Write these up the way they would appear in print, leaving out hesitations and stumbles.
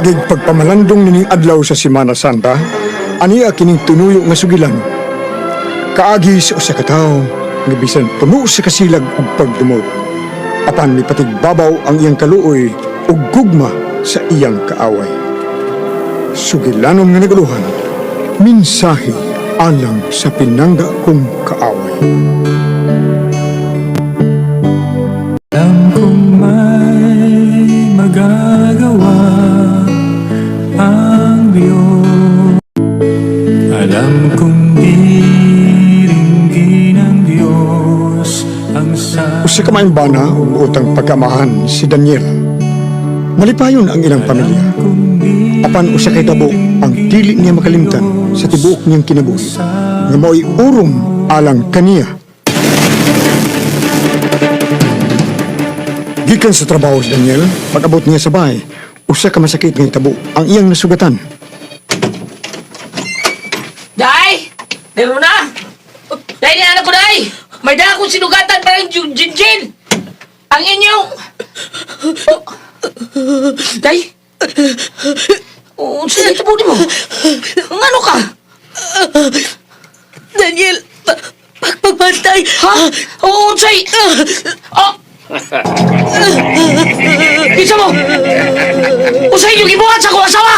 Agig pagpamalandong nining adlaw sa Semana Santa, ania kining tinuyo nga sugilan. Kaagi sa usa ka tawo nga bisan puno sa kasilag ug pagdumot. Apan mipatigbabaw ang iyang kaluoy ug gugma sa iyang kaaway. Sugilanon nga naguluhan, mensahe alang sa pinangga kong kaaway. Alam kong may magagawa ang Diyos. Alam kong diringgin ng Diyos ang sa Usa ka maayong bana ug utang pagkamahan si Daniel. Malipayon ang ilang pamilya. Apan usa kay tabo ang dili niya makalimtan sa tibuok niyang kinabuhi nga mao'y urom alang kaniya. Gikan sa trabaho si Daniel, pag-abot niya sa bahay, usa ka masakit nga hitabo ang iyang nasugatan. Day! Meron na! Day, ni anak ko, Day! May dala akong sinugatan parang jinjin! Ang inyong... Oh. Day! Oh, unsa dito po mo? Ang ano ka? Daniel, pagpapantay. Ha? Oh, unsay? Oh! Isa mo! Unsay inyong gibuhat sa akong asawa?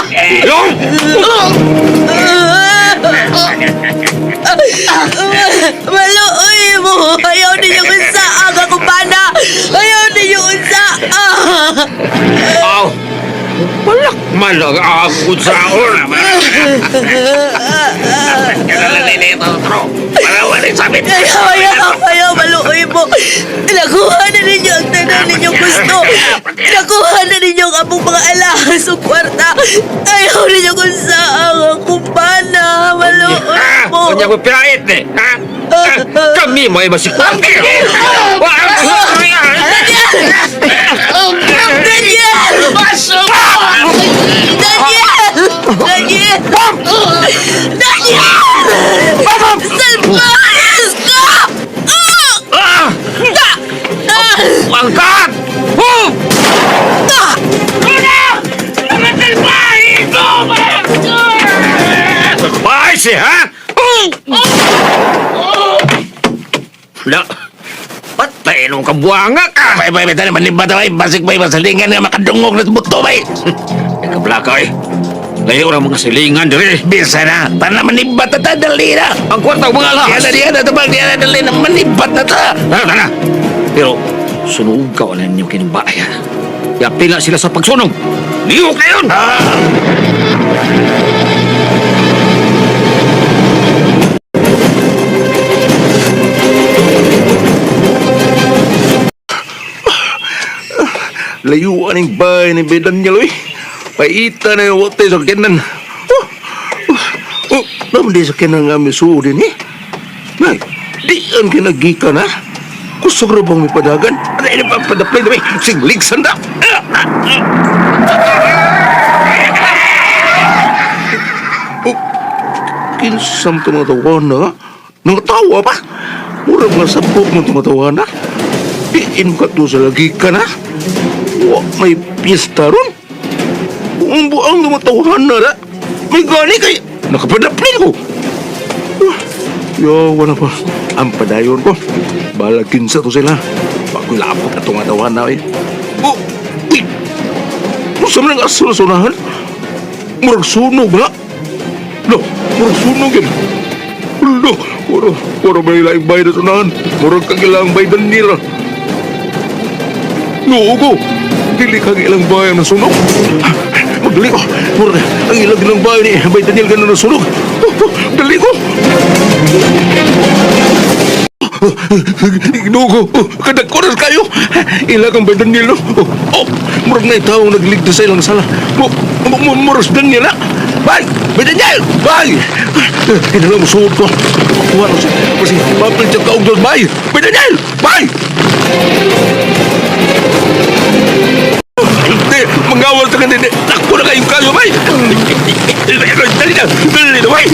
Maluoy mo. Ayaw ninyo unsa ang akong bana. Ayaw ninyo unsa. Aw, balak man ang ako saon. Ayaw, ayaw, ayaw, maluoy mo. Nakuha na ninyo ang tanan ninyong gusto. Nakuha na ninyo ang among mga alahas o kwarta. Ayaw ninyo unsa ang akong bana. Maluoy mo. Kanya ko pirait eh. Ha? Kami may masikwang. Daniel! Baso! Daniel! Daniel! Daniel! Salbahes ka! Angkat! Oh! Bahay siya, ha? La, patay nung kabuanga ka. Bay, bay, bay, tani manimba ta, bay. Basig, bay, masalingan nga makadungog na buto, bay. Kablaka eh. Layo ra mga silingan diri. Bisa na, tana manimba ta ta, dali na. Ang kwarta mga Diyan alahas. na, diyan na, tabang, diyan na, dali na, manimba ta ta. Tara, tara. Pero, sunog ka wala ninyo kining bahay, ha? Yapil na sila sa pagsunog. Lihok na yun! Layuan ang bahay ni Bay Daniel, uy. Paita na yung watay sa kinan. Oh, oh, oh, naman di sa kinan nga misuo din, eh. Nay, di ang kinagikan, ha? Kusog ra bang may padagan? Ano ini pa padaplay na, may sigligsan na. Oh, kinsam tumatawa na, ha? Nangatawa pa? Mura mga sabok mo tumatawa na. Diin ka to sa lagikan, ha? Wa may piyesta ron. Buong buang lumatawahan na ra. May gani kay nakapadaplin ko. Yo, wala pa. Ang padayon ko. Balag kinsa to sila. Bago lapot atong atawahan na eh. Oh, uy! Unsa man ang aso na sunahan? Murag sunog na. Lo, murag sunog yun. Lo, wala, wala may laing bayad na sunahan. Murag kagilang bayad nila. Noo ko. Dili kang ilang bayan na sunog. Magdali ko. Murag, ang ilang ilang bayan ni Bay Daniel ganun na sunog. Dali ko. Ginoo ko. Kadagkoras kayo. Ilang ang Bay Daniel. No? Oh, murag na itaw nagligtas sa ilang sala. Murag si Daniel, ha? Bay! Bay Daniel! Bay! Kinala mo suot ko. Kuha ko siya. Kasi mapil siya kaog doon. Bay! Bay Daniel! Bay! Hindi! Mangawal sa kanila! Takbo na kayong kayo, bay! Dali na! Dali na, bay!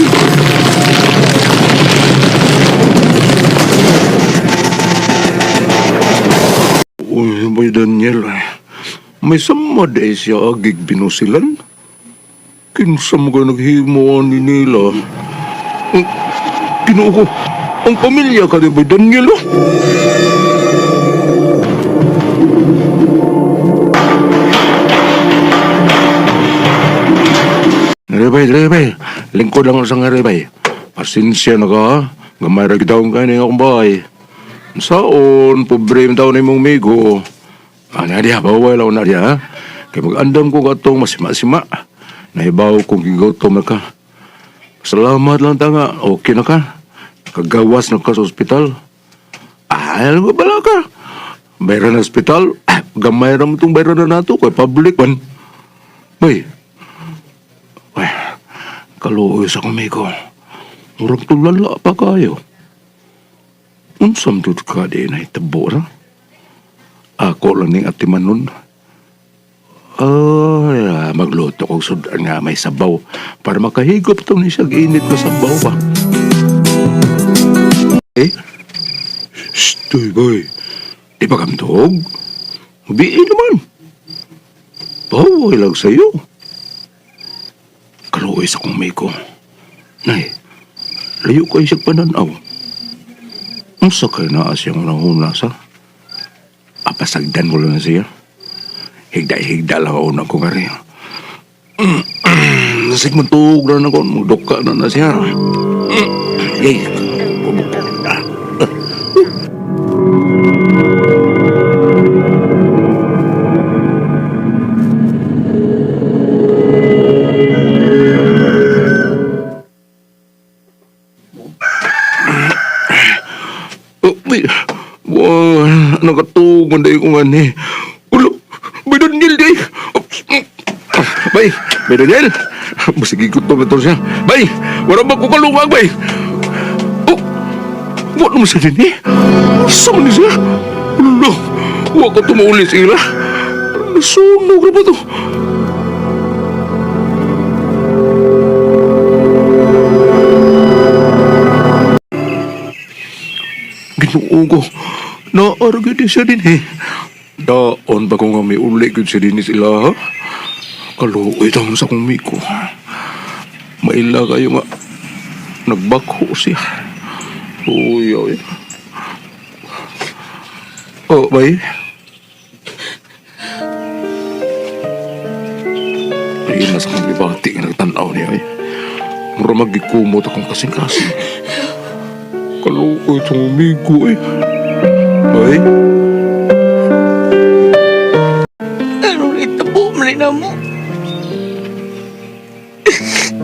Uy, Bay Daniel. May sama day siya agig binusilan. Kinsa mo ka naghimo ani nila? Ang Ginoo ko, ang pamilya ka ni Daniel, oh. Rebay, rebay. Lingkod lang sa nga rebay. Pasensya na ka, ha? Gamay ra kita akong kanin akong bahay. Saon, pobre man taon imong migo. Ah, na diha, bawal lang na diha, ha? Kay mag-andam ko katong masima-sima. Nahibaw kong gigotom na ka. Salamat lang ta nga, okay na ka. Kagawas na ka sa ospital. Ah, alam ko bala ka. Bayran na ospital, ah, gamay ra mo itong bayran na nato, kay public man. Bay, ay, kaluoy sa kumigo. Murag tulala pa kayo. Unsam dud ka di na itabo ra? Ako lang ning atimanon. Ay, magluto kog sudan nga may sabaw para makahigop to ni siya init na sabaw ba. Eh? Shh, tuy, boy. Di ba kamtog? Biin naman. Bawal lang sa'yo. Kaluoy sa kong miko. Nay, layo kayo siya pananaw. Ang sakay na siyang unang-una sa. Apasagdan ko lang na siya. Higda-higda lang ako ng kung ari. Nasig mo tuog na ako. Magduka na na siya. Yay! Bubuk. Ah. Oh, may, wow, nakatuog man dahil ko nga ni. Ulo, may Daniel di. Bay, may Daniel. Masigi ko to siya. Bay, wala ba ko kalungag, bay? Oh, wala naman siya din eh. Saan man siya? Ulo, wala ko tumuuli sila. Nasunog na ba to? Ginoo ko. Naarag yun siya din eh. Daon ba ko nga may uli yun siya din sila ha? Kaluoy taon sa kong miko. Maila kayo nga. Nagbakho siya. Uy, uy. Oh, bay. Ayun na sa kong ibati nga nagtanaw niya ay. Mura magikumot akong kasing-kasing. Kaluoy itong umigo eh. Bay? Anong itabo man na mo?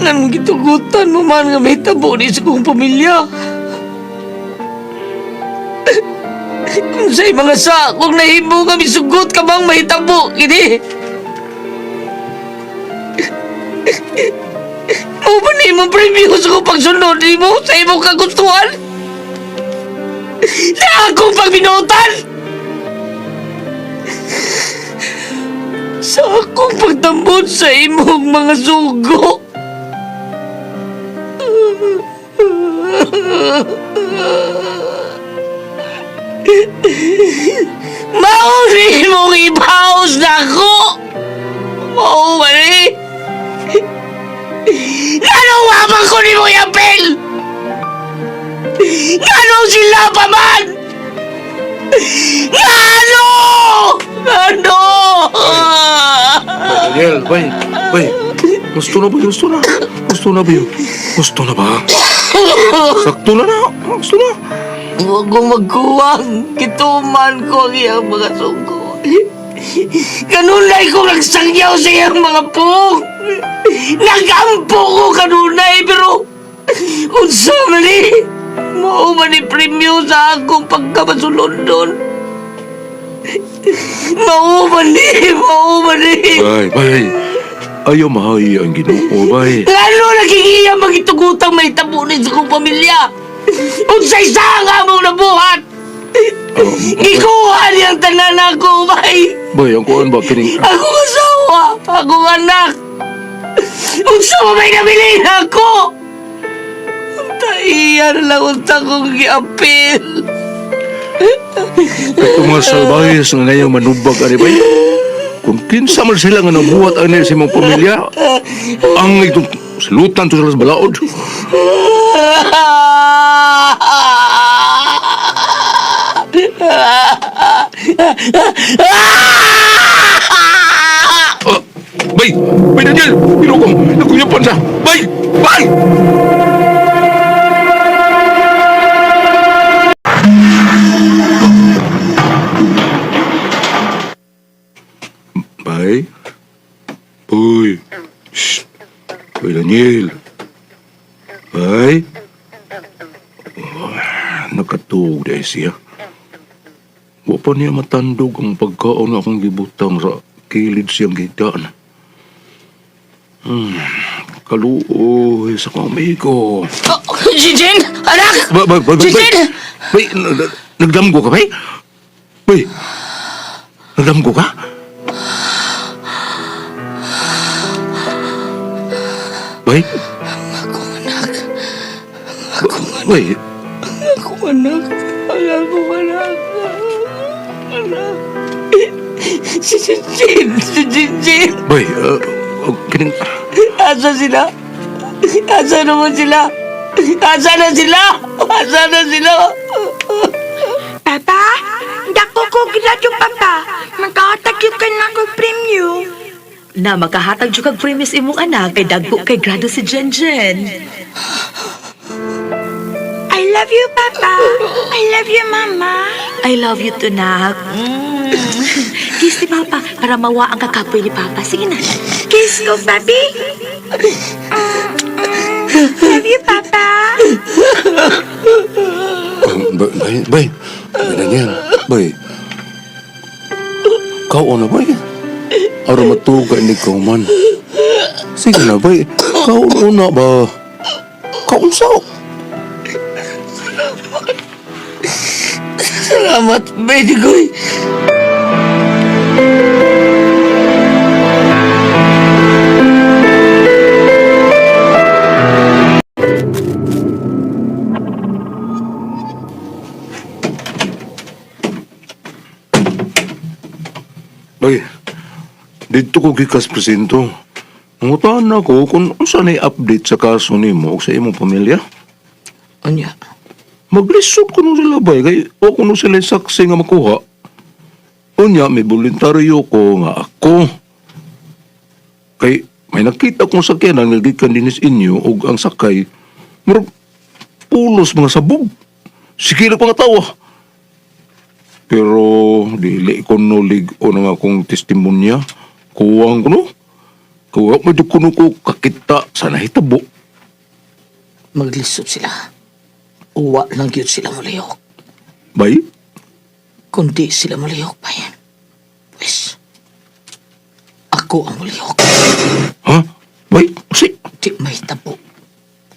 Anong gitugutan mo man nga may tabo ni sa kong pamilya? Kung sa'y mga sa, kung nahimo kami sugot ka bang mahitabo, kini? Mo ba ni mo premyo sa kong pagsunod ni mo sa imong kagustuhan? Na akong pagbinutan! Sa akong pagtambot sa imong mga sugo. Mauri mong ibaos na ako! Mauri! Anong wabang ko ni mo yapel? Anong sila pa man? Ano? Ano? Daniel, bay, bay. Gusto na ba? Gusto na. Gusto na ba yun? Gusto na ba? Sakto na na. Gusto na. Huwag kong magkuwang. Gituman ko ang iyang mga sugo. Kanunay ko nagsangyaw sa iyang mga pung. Nagampo ko kanunay pero unsa man ni mao man ni premyo sa akong pagkamasulon doon. Mao man ni, mao man ni. Bay, bay. Ayaw mahay ang ginoo, bay. Lalo naging iya magitugutang may tabo ni sa kong pamilya. Unsay sa nga mo nabuhat. Gikuha niyang tanan ako, bay. Bay, ang kuan ba kining Ako asawa, ako anak. Unsa mo may nabilin ako? Taiya na lang unsa kong giapil. Itong mga salbayes nga ngayong manubag ani bay. Kung kinsa man sila nga nabuhat ani sa imong pamilya, ang itong silutan to sila sa balaod. Ah, bay! Bay, Daniel! Ginoo ko! Nakuyapan siya! Bay! Bay! Bay? Uy! Shh! Bay, Daniel! Bay? Oh, nakatuog dahil siya. Wa pa niya matandog ang pagkaon nga akong gibutang sa kilid siyang gitaan. Kaluoy sa akong amigo. Oh, Jinjin! Anak! Ba, ba, ba, ba, Jinjin! Bay, nagdamgo ka, bay? Bay, nagdamgo ka? Bay? Akong anak. Bay, Akong anak. Akong anak. Anak. Si Jinjin! Si Jinjin! bay, kining. Asa sila? Asa naman sila? Asa na sila? Asa na sila? Papa, dako ko gradyo, Papa. Magkahatag yun ka na ko premyo. Na makahatag jud kag premise imong anak kay dagko kay grado si Jenjen. I love you, Papa. I love you, Mama. I love you too, nak. Kiss ni Papa para mawa ang kakapoy ni Papa. Sige na. Kiss ko, Papi. Love you, Papa. Bay, bay, bay, bay, Daniel, bay. Kau na, bay. Aron matuga ni ikaw man. Sige na, bay. Kau na ba? Kau sa? Salamat, baby ko. Bay, dito ko gikas presinto. Nangutan ako kung unsa na update sa kaso nimo o sa imong pamilya. Anya? Maglisod ko nung sila bay, kay o kuno sila saksi nga makuha. Unya, may voluntaryo ko nga ako. Kay may nakita kong sakyanan nga gikan dinis inyo og ang sakay murag pulos mga sabog. Sige na pa nga tawa. Pero dili ko nulig o nga akong testimonya. Kuwang ko no. Kuwang mo di kuno ko kakita sa nahitabo. Maglisod sila. Uwa lang yun sila mulihok. Bay? Kundi sila mulihok pa yan. Pwes, ako ang mulihok. Ha? Bay? Si? Di may tabo.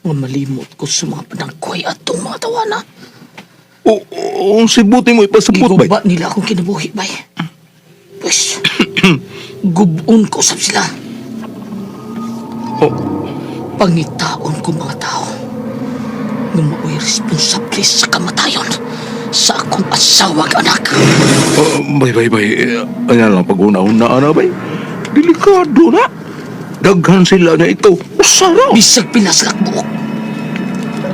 Nga malimot ko sa mga panangkoy at itong mga tawana. O, o, ang sibuti mo ipasabot, bay? Iguba nila akong kinabuhi, bay. Pwes, gubon ko usap sila. Oh. Pangitaon ko mga tao nga mao'y responsable sa kamatayon sa akong asawag anak. Oh, bay, bay, bay. Eh, ayan lang, pag-una-una na, bay. Delikado na. Daghan sila na ito. Usa na. Bisag pinaslak buok.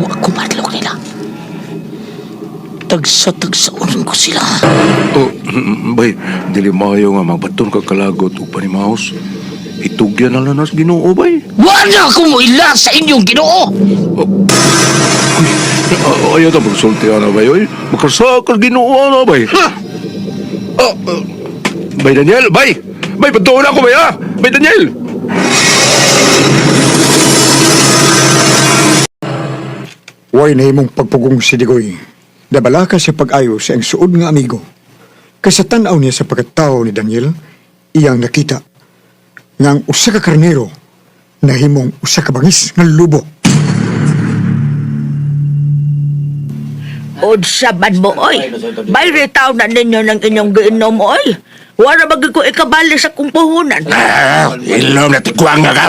Wa ko madlok nila. Tagsa-tagsaonin ko sila. Oh, bay, dili maayo nga magbaton ka kalagot ug panimaos. Itugyan na lang nas Ginoo, bay. Wala akong muila sa inyong Ginoo. Uy, ayaw ta magsulti ana, bay. Oy, makasakal Ginoo ana, bay. Ha? Ah, ah. Bay Daniel, bay. Bay, patuon ako, bay, ha? Bay Daniel. Way na imong pagpugong si Digoy. Dabala ka sa pag-ayo sa iyang suod nga amigo. Kay sa tan-aw niya sa pagkatao ni Daniel, iyang nakita nga ang usa ka karnero nahimong usa ka bangis nga lubo. Unsa man mo, oy. May retaw na ninyo ng inyong giinom, oy. Wala ba ko ikabali sa kong puhunan. Ah, ilom na tikuang nga ka.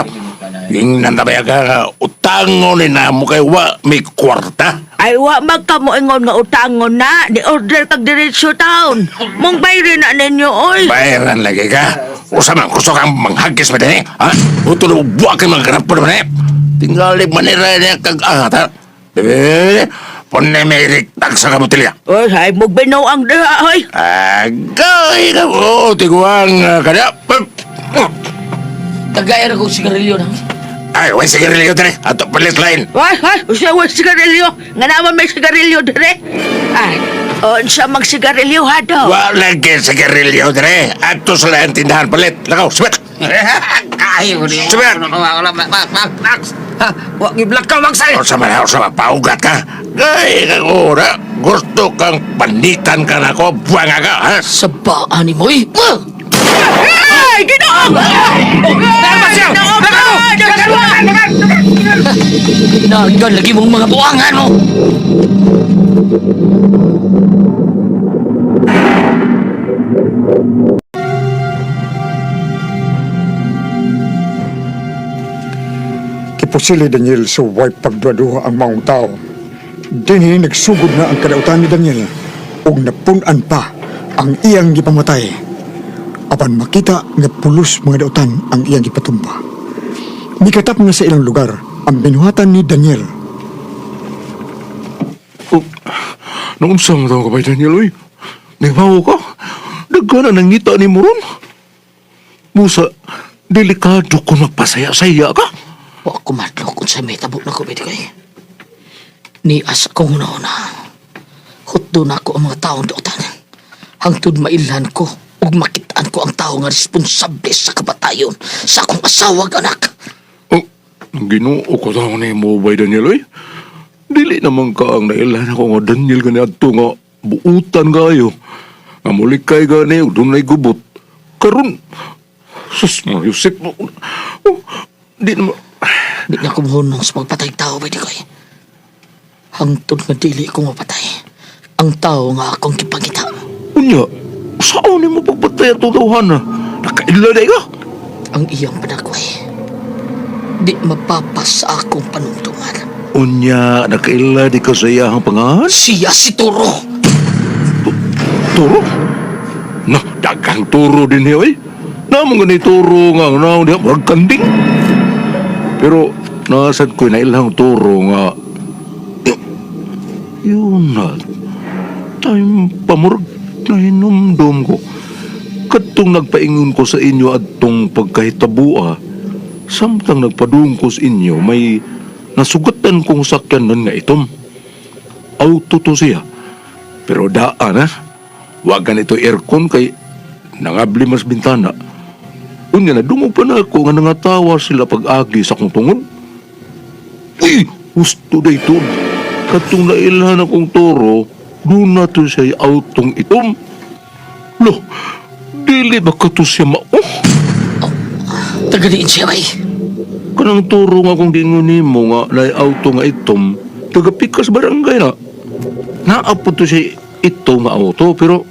Yung nantabaya ka nga, utangon ni na mo kay wa may kwarta. Ay, wa magkamuingon nga utangon na. Di order kag diretso town. Mong bayri na ninyo, oy. Bayaran lagi ka. Usa man, gusto kang manghagis ba din eh? Ha? Uto na buwak kang mga garapon naman eh. Tingali manira niya kag angat ha? Eh, punay may riktag sa kamutilya. Oy, ay mong binuang diha, oy. Agay ka mo, tiguang kada. Tagay ra kong sigarilyo na. Ay, way sigarilyo dire. Ato palit line. Oy, oy, usa wa sigarilyo. Nga naman may sigarilyo dire. Ay, unsa magsigarilyo ha daw? Wa lagi sigarilyo dire. Ato sa lain tindahan palit. Lakaw, sibet. Ay, Sibet. Ha, wa giblak ka magsay. Usa man, usa man, paugat ka. Ay, ora, gusto kang panitan ka na ko, buwanga ka, ha? Sa baan ni mo eh. Ah! Ay, Ginoo! Ay, Ginoo! Nagan lagi mong mga buwangan mo. Kipusili Daniel sa way pagduaduha ang maong tao. Dinhi nagsugod na ang kadautan ni Daniel ug napun-an pa ang iyang gipamatay. Apan makita nga pulos mga dautan ang iyang gipatumba. Mikatap na sa ilang lugar ang binuhatan ni Daniel. Oh, naunsa mo daw ka ba, Daniel, oy? Nagbawo ka? Nagkana nangita ni mo ron? Musa, delikado kung magpasaya-saya ka. Wa ko madlok kung sa may tabo na ko pwede kay. Ni asa kong una-una. Hutdo na ko ang mga taong dautan. Hangtod mailhan ko ug makitaan ko ang tao nga responsable sa kabatayon sa akong asawa ug anak. Oh, Ginoo ko daw ni mo ba, Daniel, oy? Dili naman ka ang nailhan ako nga Daniel gani adto nga buutan kayo. Nga mulikay gani ug dunay gubot. Karon sus mo Yusip mo. Oh, di naman Di na ko mahunong sa pagpatay tao pwede kay. Hangtod nga dili ko mapatay. Ang tao nga akong gipangita. Unya, saan ni mo pagpatay atong tawhana? Nakaila na ka? Ang iyang panagway. Di mapapas sa akong panumduman. Unya, nakaila di ka sa iyahang pangahan? Siya si Turo. Turo? Na, daghang turo din niya, oy. Namong gani turo nga, naong diha, murag kanding. Pero, nasad ko'y nailang turo nga, yun na, time pamurag na hinumdum ko. Katong nagpaingon ko sa inyo adtong pagkahitabua, samtang nagpadung ko sa inyo, may nasugatan kong sakyanan nga itom. Auto to siya. Pero daan ha, wag ganito aircon kay nangabli mas bintana. Unya na dungog pa na ako nga nangatawa sila pag-agi sa akong tungod. Uy, husto day to. Katong nailhan akong toro, doon na to siya autong itom. Lo, dili ba ka to siya mao? Tagaliin siya bay. Kanang turo nga kung gingon nimo nga lay auto nga itom, taga pikas barangay na. Naapod to siya ito nga auto pero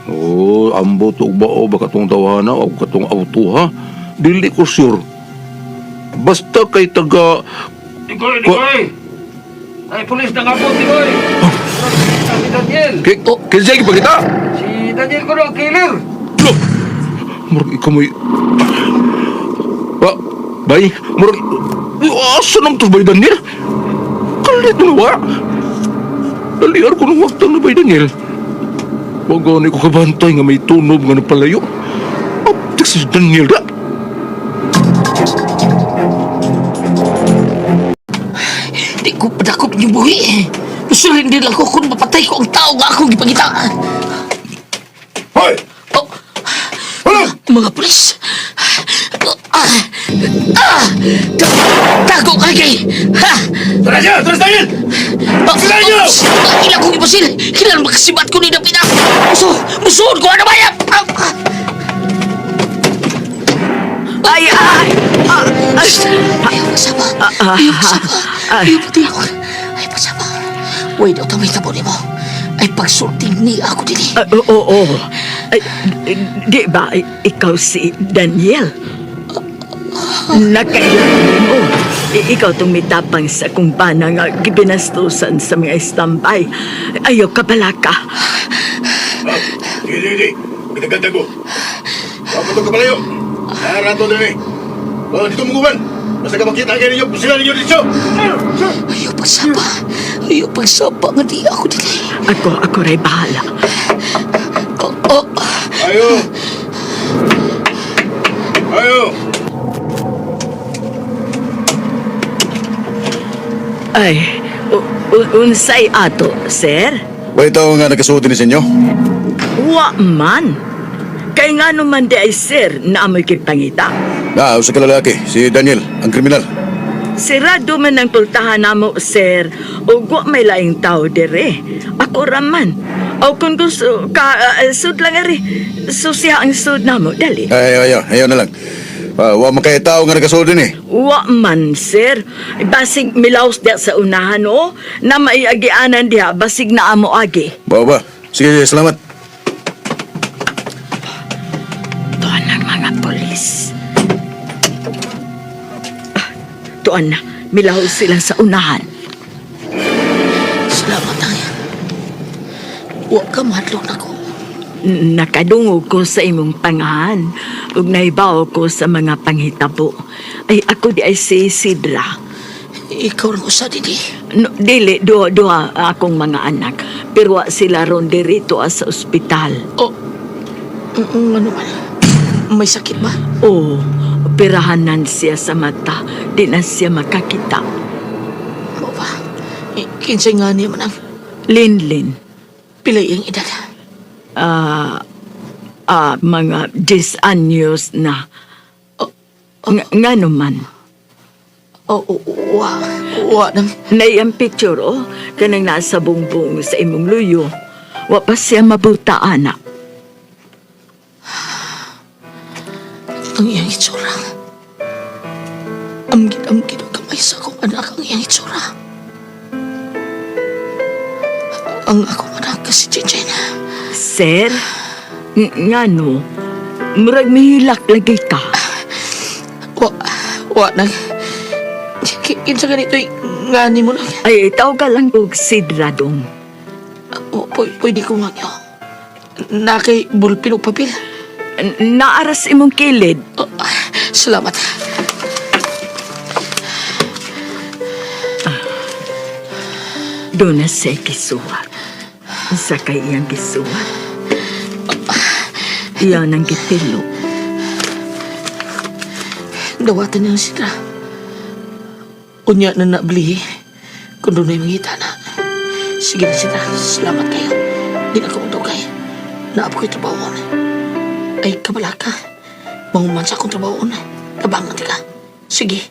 oh, ambot og bao baka tong tawhana o katong auto ha. Dili ko sure. Basta kay taga Tigoy, Tigoy! Ay, pulis na nga po, Tigoy! Si Daniel! Kay Oh. kinsa gipakita? Si Daniel ko ang killer! Lo. Murag ikaw mo'y Ba, bay, murag asa nang to bay Daniel? Kalit na wa. Daliar ko nung waktang na bay Daniel. Wag gani ko kabantay nga may tunob nga napalayo. Aptik si Daniel da. Di ko padakop niyong buhi. Musulin din lang ko kung mapatay ko ang tao nga akong gipangita. Hoy! Oh, Ano? mga pulis. Ah! Ah! Tago ka kay! Ha! Tara siya! Tara si Daniel! Oh, Sila niyo! oh, Ilang kong ipasil! Kilan makasibat ko ni Dapina! Muso! Musuod ko! Ano ba yan? Ah, ah. Ay, ay! Ah, ay! Ayaw pasaba! Ah, Ayaw pasaba! ah. Ayaw patilaw! Ayaw pasaba! Wait, o tamay tabo nimo. Ay pagsulting ni ako dili. Ah, oo, oo. Ay, di ba ikaw si Daniel? Nakailan mo. Ikaw tong mitapang sa kung bana nga gibinastusan sa mga istambay. Ayaw ka balaka. Sige, sige, sige. Gitagdag ko. Dapat ito kapalayo. Narato din eh. Oh, dito muguban. Basta ka makita kayo ninyo, sila ninyo dito. Ayaw pagsapa. Ayaw pagsapa nga di ako dili. Ako ray bahala. Oh, oh. Ayo. Ayo. Ay, unsay ato, sir? Wait, tao nga nagkasuot ni sa inyo. Wa man. Kay nga naman di ay sir na amoy kipangita. Na, usa ka lalaki, si Daniel, ang kriminal. Sirado man ang pultahan namo, sir. Ug wa may laing tao dire. Ako raman. O kung gusto ka, sud lang ari. Susiha ang sud namo, dali. Ay, ayaw, ayaw na lang. Wa man kay tao nga nagkasuot din eh. Wa man, sir. Basig milaos diha sa unahan, o. Na maiagianan diha, basig na amo agi. Ba ba? Sige, salamat. Tuan ang mga polis. Ah, tuan na, milaos sila sa unahan. Salamat ay. Wa ka mahadlok nako. Nakadungog ko sa imong pangahan ug nahibaw ko sa mga panghitabo. Ay ako di ay si Sidra. Ikaw lang usa dili. No, dili duha-duha akong mga anak. Pero wa sila ron dirito sa ospital. Oh. Ano man? May sakit ba? Oo, pirahanan siya sa mata. Di na siya makakita. Mo ba? Kinsay nga niya man ang Linlin, pilay ang edad. ah, mga 10 anyos na. Nga naman. Oh, oh, wa. Wa nang. Nay ang picture, oh. Kanang nasa bungbong sa imong luyo. Wa pa siya mabuta, anak. Ang iyang itsura. Amgid-amgid ang kamay sa akong anak ang iyang itsura. Ang akong anak si Chichen. Sir, ngano, murag mihilak lagi ka. Wa, wa nang. Kinsa ganito'y ngani mo lang. Ay, tawag ka lang og sidra dong. O, pwede ko magyo. Na kay bulpin o papel. Naaras imong kilid. Oh, salamat. Doon na siya gisuwat. Sa kay iyang gisuwat. Iyan ang gitilo. Dawatan niya sila. Unya na nablihi. Kung doon ay mangita na. Sige na sila. Salamat kayo. Di na ko magdugay. Naap ko'y trabahoon. Ay, kabalaka. Manguman sa akong trabahoon. Tabangan ka. Sige.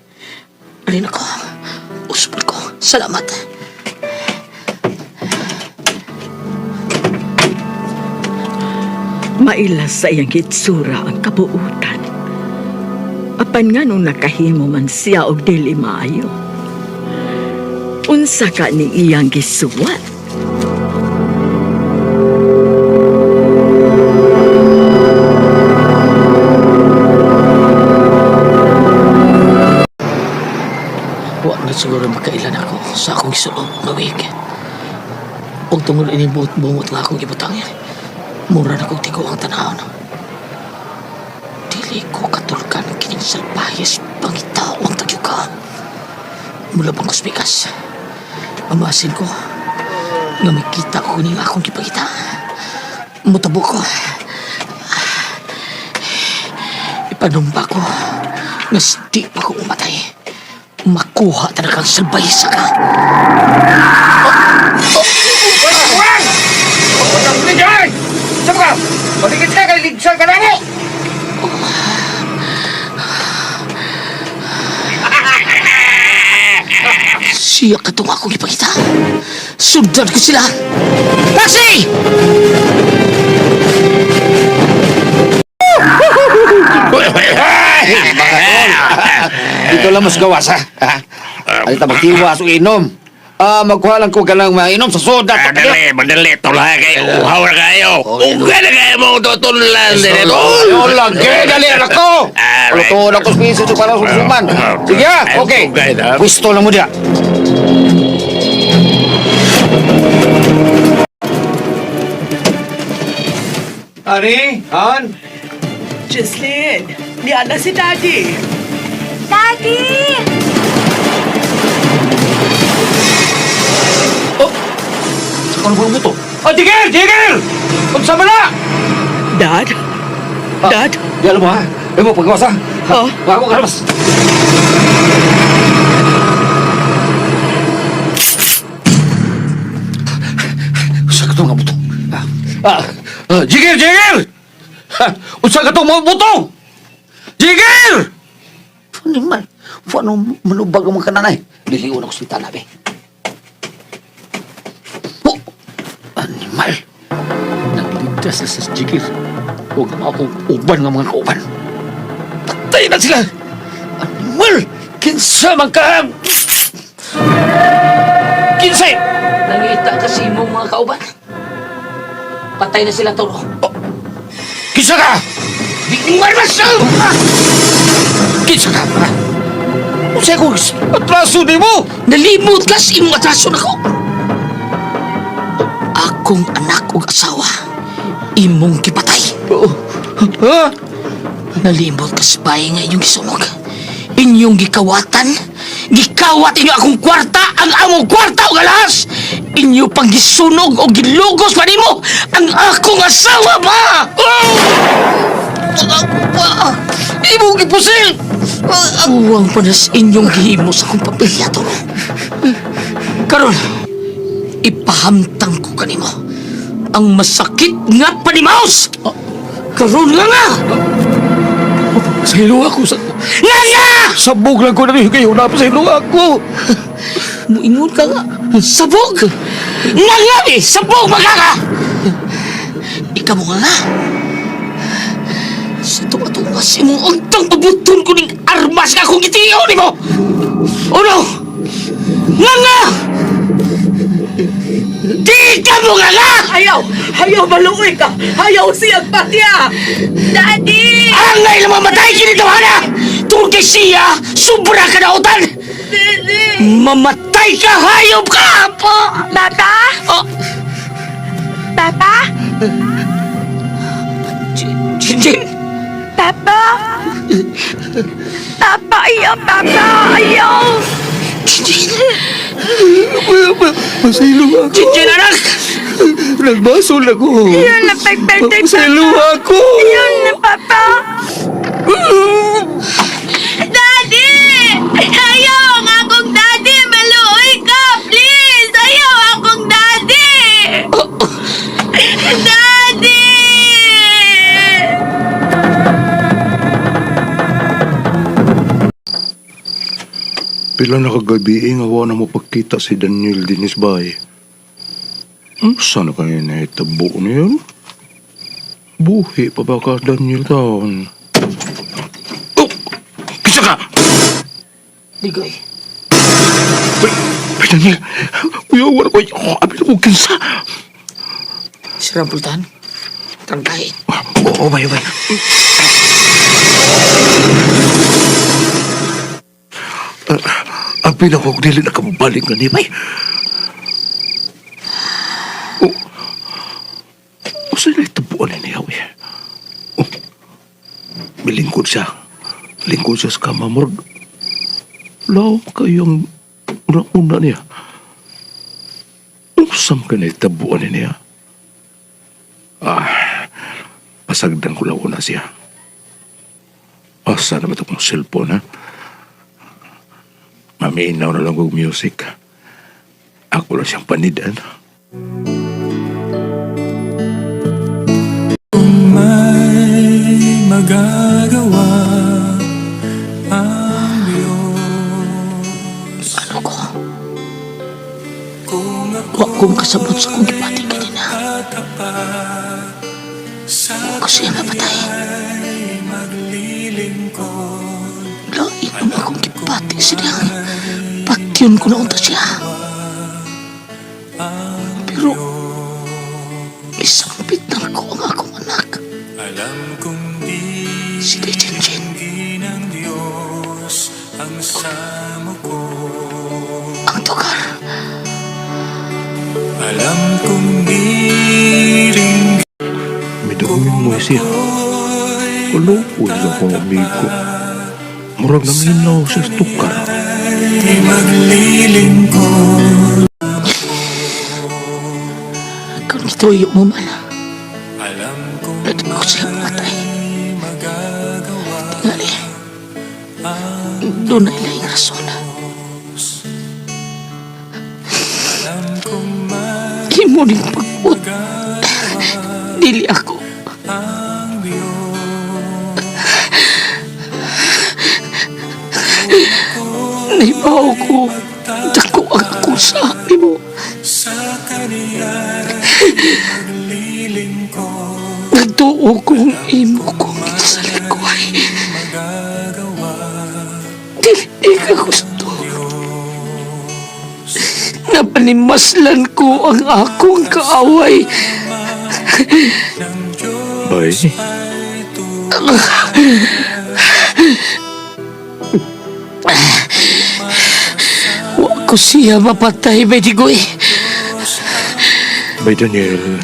Alin ako. Usapol ko. Salamat. Mailas sa iyang hitsura ang kabuutan. Apan nga nung nakahimo man siya og dili maayo. Unsa ka ni iyang gisuwat? Wa na siguro makailan ako sa akong isuob nga wig. Ug tungod ini buot-bungot nga akong gibutang. Mura na kog tigo ang tanawon. Dili ko katulkan kining salpahis pangitaw ang tagyuka. Mula bang kuspikas. Amasin ko nga makita ko ning akong gipangita. Mutabo ko. Ipanumpa ko nga di pa ko umatay. Makuha talaga ang salbaysa ka. Siya ka itong akong ipakita. Sundan ko sila. Taxi! Dito lang mas gawas ha. Ay ta magtiwas o inom. Ah, magkuha lang ko ka lang mainom sa soda. Ah, dali, madali. Tulahan kayo. Uhaw na kayo. Ugay na kayo mo tutulan din ito. Oh, lagi, dali anak ko. Alright. Luto na ko sa piso para susuman. Sige, ah, okay. Ugay na. Pwesto lang mo diya. Ani, Han? Jocelyn, niya na si Daddy. Daddy! Ano ba mo to? Oh, Jigger! Jigger! Unsa man na? Dad? Dad? Di alam mo ha? Ay mo, pagkawas ha? Oh. Bago ka labas. Usa ka itong mga buto. Ah, ah, Jigger! Jigger! Ha, usa ka itong mga buto! Jigger! Ano man? Ano manubag ang mga kananay? Liliwan ako sa ospital, abi. Oh! Animal! Nagligtas na sa Jigger. Huwag na akong uban ng mga kauban. Patay na sila! Animal! Kinsa man ka! Kinsay! Nangita kasi imong mga kauban. Patay na sila, Toro. Kinsa ka! Di man mas! Kinsa ka! Ha? Unsay kong atraso nimo? Nalimot ka sa imong atraso nako. Akong anak ug asawa, imong gipatay. Ha? Nalimot ka sa bahay nga inyong gisunog. Inyong gikawatan. Gikawat inyo akong kwarta, ang among kwarta o galas. Inyo pang gisunog o gilugos pa nimo ang akong asawa ba? Oh! Pa! Imong gipusil! Uwang pa na sa inyong gihimo sa akong pamilya, Toro. Karon, ipahamtang ko kanimo ang masakit nga panimaos! Karon nga nga! Sa ilo ako sa... Nga nga! Sabog lang ko na rin kayo na sa ilo ako. Muingon ka nga. Sabog! Nga nga eh! Sabog magkaka! Ikaw mo nga nga. Sa tumatungas imong untang pabuton ko ning armas nga akong gitiyo nimo! Uno! Nga nga! Di ka mo nga nga! Ayaw! Ayaw, maluoy ka! Ayaw siyang patya! Daddy! Angay lang mamatay kini tawhana! Tungkol kay siya, sobra ka na utan! Daddy! Mamatay ka, hayop ka! Pa! Papa? Oh, Papa? Jinjin! Papa? Papa, ayaw! Papa, ayaw! Jinjin! Masilo ako. Jinjin, anak! Nagbasol ako. Yun na pag-birthday, Masilo ako. Yun na, Papa! Daddy! Ayaw ang akong daddy! Maluoy ka! Please! Ayaw akong daddy! Daddy! Pila na kagabi nga wa na mo pagkita si Daniel Dinis bay. Sana kayo nahitabo niya? Buhi pa ba ka Daniel taon? Oh! Kinsa ka! Ligoy. Ay, ay, Daniel! Kuya, wala ko. Oh, abi na ko kinsa. Si Rampultan? Tangkay. Oo, bay, bay. Abi na ko dili na kamubalik na ni bay. Oh. Usa na itabuan na niya, uy. Oh. Milingkod siya. Lingkod siya sa kama, murag. Law kayong una-una niya. Usam ka na itabuan na niya. Ah, pasagdan ko lang una siya. Asa naman ito kong cellphone, ha? Maminaw na lang kong music. Ako lang siyang panidan. May magagawa ang Diyos. Ano ko? Kung Wa kong kasabot sa kong gipati kanina. tapat sa Ko siya mapatay. ay maglilingkod. Lain ang akong gipati siya. Patyon ko na unta siya. Misampitan ko ang akong anak. Alam kong di Si Chinchin. ng Diyos ang samo ko. Ang tukar. Alam kong di rin Midawin mo siya. Kaluoy sa akong amigo. Murag naminaw siya sa tukar. ay maglilingkod. Kung gituyo mo man, Alam kong pwede ko siya matay. may magagawa Tingali, doon na ilang rason. Alam kong may Imo ning pagput. Dili ako. ang Diyos. Naibaw ko. Dako ang akusa nimo. Sa kaniya maglilingkod. Nagtuo kong imo kong isalikoy. Magagawa Dili ka gusto. Napanimaslan ko ang akong kaaway. ng Diyos Bay, ay tunay. Wa ko siya mapatay, Bedigoy. Bay Daniel.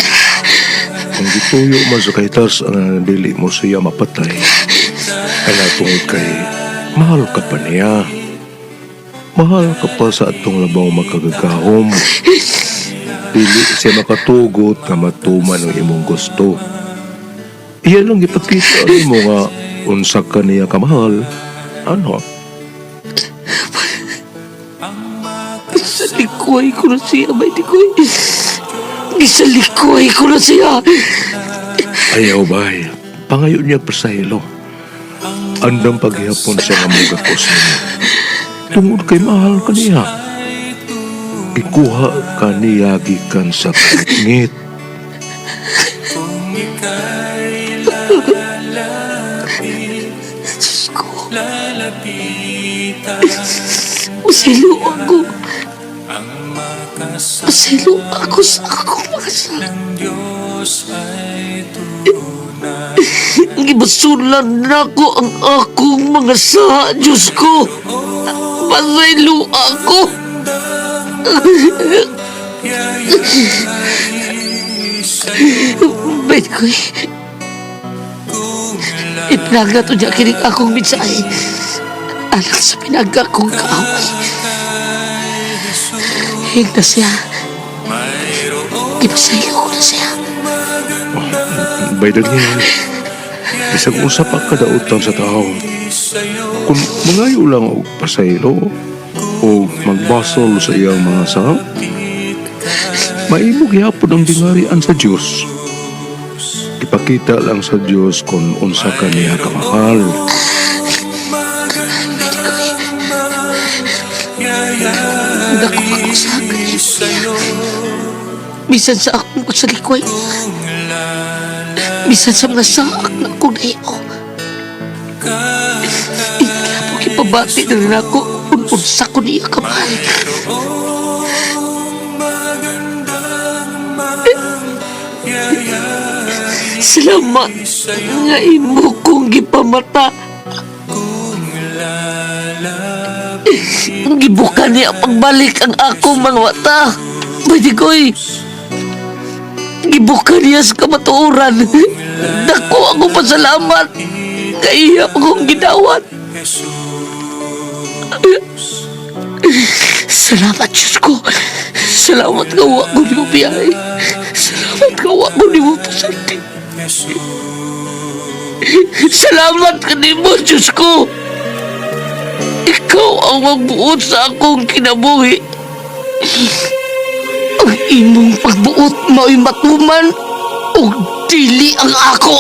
Kung gituyo man sa kahit ang dili mo siya mapatay. Kaya tungod kay mahal ka pa niya. Mahal ka pa sa atong labaw makagagahom. Dili siya makatugot nga matuman ang imong gusto. Iya lang ipakita nimo nga unsa ka niya kamahal. Ano? Gisalikoy ko na siya, Bedigoy. Gisalikoy ko na siya. Ayaw bay. Pangayo niya pasahilo. Andang paghihapon siya nga mugakos niya. Tungod kay mahal ka niya. Ikuha ka niya gikan sa kangit. Kung ika'y lalapit, Diyos ko, lalapitan masilo ako. ang makasama Masilo ako sa akong mga sala. ng Diyos ay tunay. Gibasulan na ko ang akong mga saha, Diyos ko. Pasaylo ako. Bait ko eh. Iplaga to niya kinig akong mensahe. Alang sa pinaga kong kaaway. Higna siya. Gipasaylo ko na siya. Bay Daniel, bisag unsa pa kadautan sa tao. Kung mangayo lang og pasaylo o magbasol sa iyang mga sala, maimo gihapon ang dingarian sa Dios. Ipakita lang sa Dios kung unsa ka niya kamahal. Dako ako sa akin. Bisan sa akong pasalikoy. Bisan sa mga saak na akong naiyo. Ikla po ipabati na rin ako kung unsa ko niya kamahal. Salamat nga imo kong gipamata. Gibuka niya pagbalik ang akong mga mata. Pwede ko'y gibuka niya sa kamatuoran. Dako ako pasalamat. Kaya akong gidawat. Salamat, Diyos ko. Salamat nga wa ko nimo biyahe. Salamat nga wa ko nimo pasulti. Salamat kanimo, Diyos ko. Ikaw ang magbuot sa akong kinabuhi. Ang imong pagbuot mao'y matuman ug dili ang ako.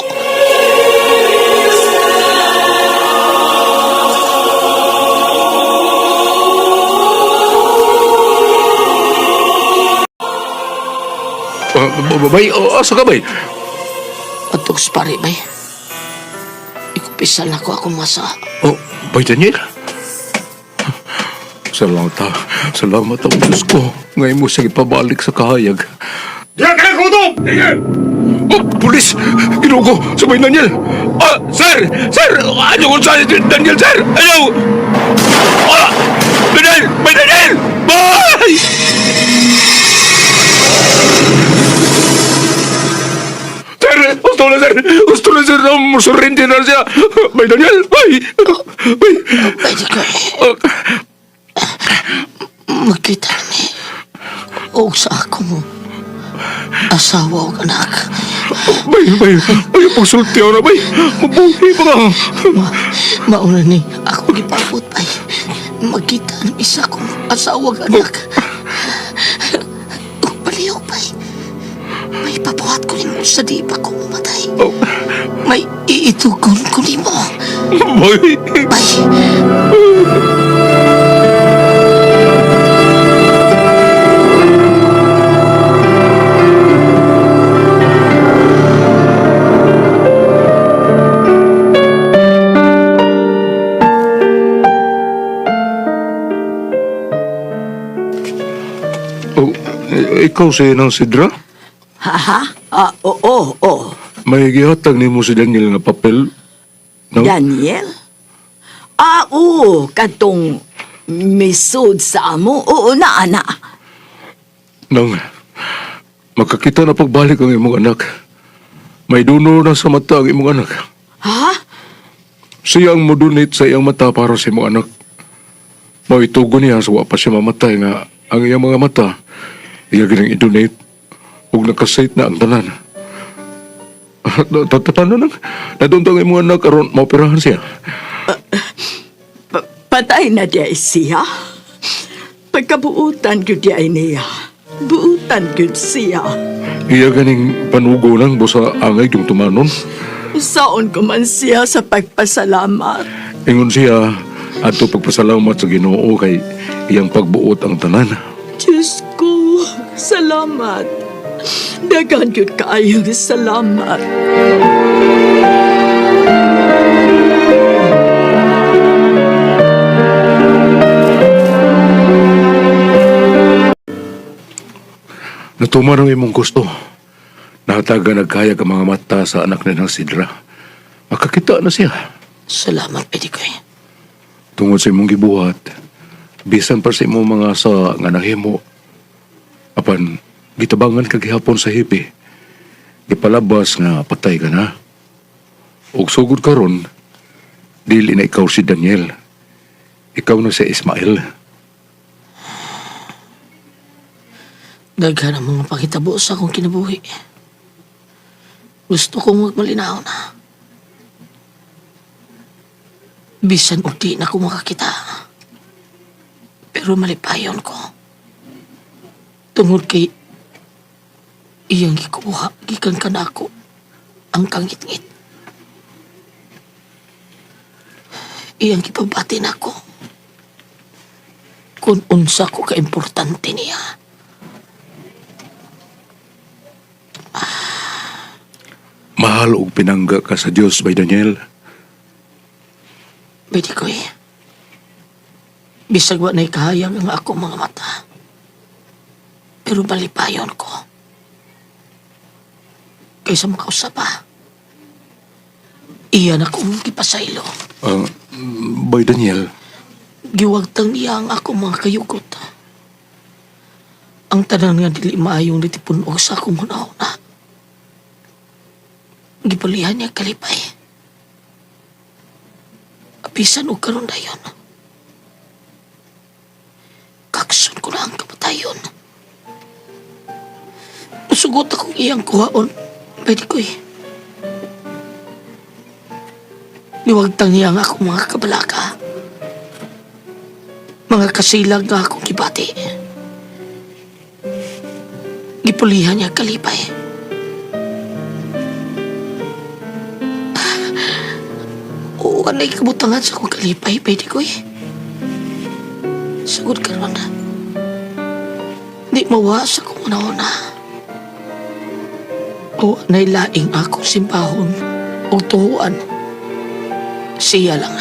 Bay, oh, asa ka bay? Atong pare bay. Ikupisal na ko akong masa. Oh, bay Daniel. Salamat ha. Salamat ang Diyos ko. Ngayon mo siya ipabalik sa kahayag. Diha ka na kutob! Oh, pulis! Ginoo ko! Sabay Daniel! Ah, sir! Sir! Ayaw ko sa Daniel, sir! Ayaw! Ah! Daniel! May Daniel! Bye! Sir! Gusto na, sir! Gusto na, sir! Musurrente na siya! May Daniel! Bye! Bye! Pwede ko magkita ni og sa akong asawa og anak. Bay, bay! Ay, pagsulti ako na, bay! Mabuhi pa ka! Mauna ni ako gipabot ay magkita ng isa kong asawa og anak. Ug baliw bay. May pabuhat ko nimo sa di pa ko mamatay. Oh, May iitugon ko nimo. bay! Bay. Oh, ikaw si Nang Sidra? Ha? Ha? Ah, oo, oo. May gihatag nimo si Daniel nga papel. No? Daniel? Ah, oo. Katong misud sa amo. Oo na, ana. Nang makakita na pagbalik ang imong anak. May duno na sa mata ang imong anak. Ha? Siya ang modonate sa iyang mata para sa imong anak. Maitugo niya sa wa pa siya mamatay nga ang iyang mga mata iya gining i-donate ug nakasate na ang tanan. Tatatanan nang nadunta ang imong anak aron maoperahan siya. Patay na diya siya. Pagkabuutan gyud diya niya. Buutan gyud siya. Iya ganing panugo lang busa angay yung tumanon. Saon ko man siya sa pagpasalamat. Ingon siya adto pagpasalamat sa Ginoo kay iyang pagbuot ang tanan. Diyos ko, salamat. Daghan gyud kaayong salamat. Natuman ang imong gusto. Nataga nagkaya ka mga mata sa anak ni ng Sidra. Makakita na siya. Salamat, pwede ko eh. Tungod sa imong gibuhat, bisan pa sa imong mga sa nga nahimo. Apan, gitabangan ka gihapon sa hipi. Gipalabas nga patay ka na. Og sugod karon, dili na ikaw si Daniel. Ikaw na si Ismael. Daghan ang mga pakitabo sa akong kinabuhi. Gusto kong magmalinaw na. Bisan og di na ko makakita. Pero malipayon ko. Tungod kay iyang gikuha, gikan ka na ako ang kangit-ngit. Iyang gipabati na ako. Kung unsa ko kaimportante niya. Mahal og pinangga ka sa Dios bay Daniel. Pwede ko eh. Bisag wa na'y kahayag ang ako mga mata. Pero malipayon ko. Kaysa makausap pa. Iyan akong gipasaylo. Ah, bay Daniel, Giwagtang niya ang ako mga kayugot. Ang tanan nga dili maayong nitipunog sa akong hunahuna. Gipulihan niya kalipay. Apisan og karon dayon. Kakson ko na ang kamatayon. Musugot akong iyang kuhaon. Pwede ko eh. Niwagtang niya ang akong mga kabalaka. Mga kasilag nga akong gibati. Gipulihan niya kalipay. Oo, anay kabutangan sa akong kalipay, pwede ko eh. Sagot ka ron. Di mawa sa akong una-una. O anay laing akong simbahon o tuhuan. Siya lang.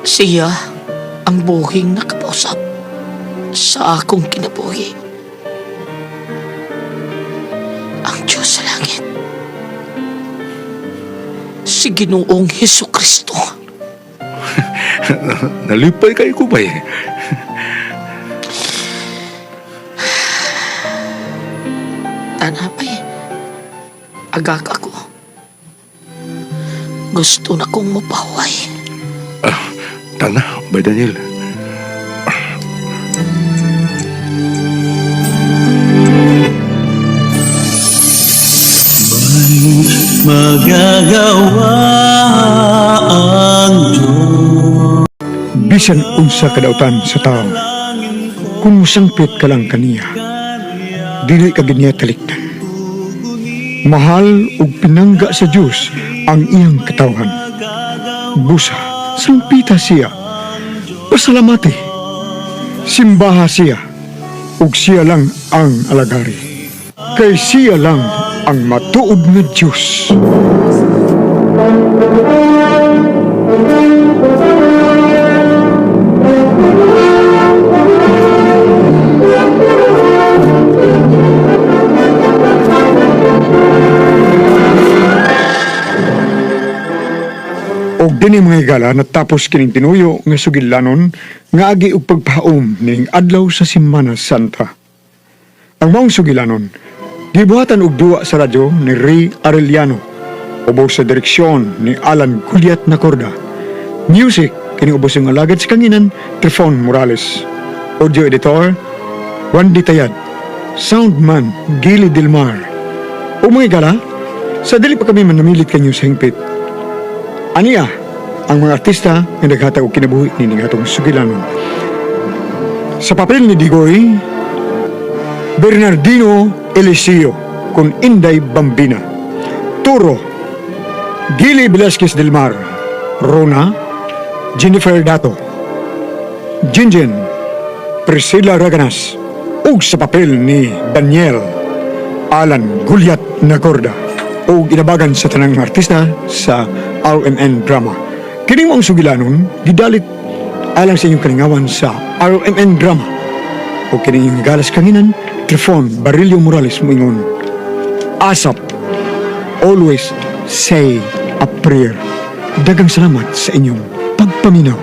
Siya ang buhing nakapausap sa akong kinabuhi. langit. Si Ginoong Heso Kristo. Nalipay kayo ko bay. Tanapay, agak ako. Gusto na kong mapahuway. Tana, bay Daniel. Magagawa ang Bisan unsa kadautan sa tao, kung musangpit ka lang kaniya, dili ka gid niya talikdan. Mahal ug pinangga sa Dios ang iyang katawhan. Busa, sangpita siya. Pasalamati. Simbaha siya. Ug siya lang ang alagari. Kay siya lang ang matuod nga Dios. Og dinhi mga higala natapos kining tinuyo nga sugilanon nga agi og pagpaom ning adlaw sa Semana Santa. Ang maong sugilanon gibuhatan og duwa sa radyo ni Ray Arellano ubos sa direksyon ni Alan Culiat Nacorda. Music kini ubos ang alagad sa kanginan Trifon Morales. Audio editor Juan Di Tayad. Soundman Gili Dilmar. O mga higala, sa dili pa kami manamilit kanyo sa hingpit, aniya ang mga artista nga naghatag og kinabuhi nining atong sugilanon. Sa papel ni Digoy, Bernardino Eliseo kun Inday Bambina. Turo, Gili Velasquez del Mar. Rona, Jennifer Dato. Jinjin, Priscilla Raganas. Ug sa papel ni Daniel Alan Gulyat Nacorda ug inabagan sa tanang mga artista sa RMN Drama. Kini mo ang sugilanon, gidalit alang sa inyong kalingawan sa RMN Drama. O kini inyong galas kanginan, Trifon Barillo Morales moingon. Asap, always say a prayer. Dagang salamat sa inyong pagpaminaw.